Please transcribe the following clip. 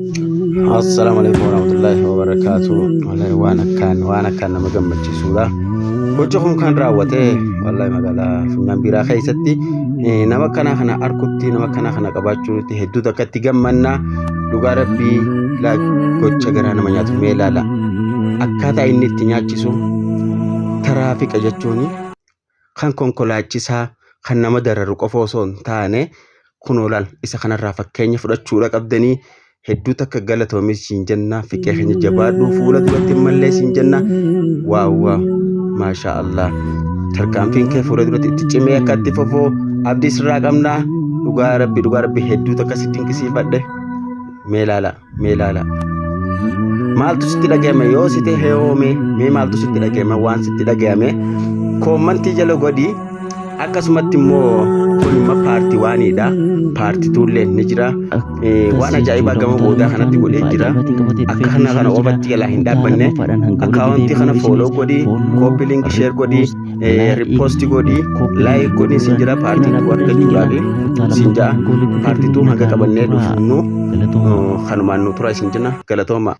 Assalaamu alaikum warahmatullaahi wabarakaatu. Wallahi waan akkaan nama gammachiisudha. Gochi kun kan raawwate wallahi magaalaa Funyaan Biiraa keessatti nama akkanaa kana arkutti, nama akkanaa kana qabaachuutti hedduu takka itti gammanna. Dhugaa Rabbii, laa gocha garaa nama nyaatu mee ilaala. Akkaataa inni itti nyaachisu, tiraafika jechuun kan konkolaachisaa kan nama dararu qofa osoo hin taane, kunoo laal, isa kanarraa fakkeenya fudhachuudha qabdanii. Hedduu takka galatoomis siin jenna. Fiqee keenya, jabaadhu, fuula duratti mallee siin jenna. Waaw waaw, maashaa Allah, tarkaanfiin kee fuula duratti itti cimee akka itti fufuu abdii sirraa qabna. Dhugaa Rabbi, dhugaa Rabbi, hedduu takka si dinqisiifadhe. Mee ilaala, mee ilaala, maaltu sitti dhagahame yoo si ta'e hoome? Mee maaltu sitti dhagahame? Waan sitti dhagahame comment jala godhi. Akkasumatti immoo kun immoo part oneiidha, part twollee ni jira. Waan ajaa'ibaa gama boodaa kanatti godhee jira. Akka kana kana qofatti jalaa hin dhaabbanne. Account kana follow godhi, copy link, share godhi, repost godhi, like godhi sin jira. Part two argachuudhaaf sin ja'a. Part two hanga qabannee dhufnu kanumaan nu tura isin jenna. Galatooma.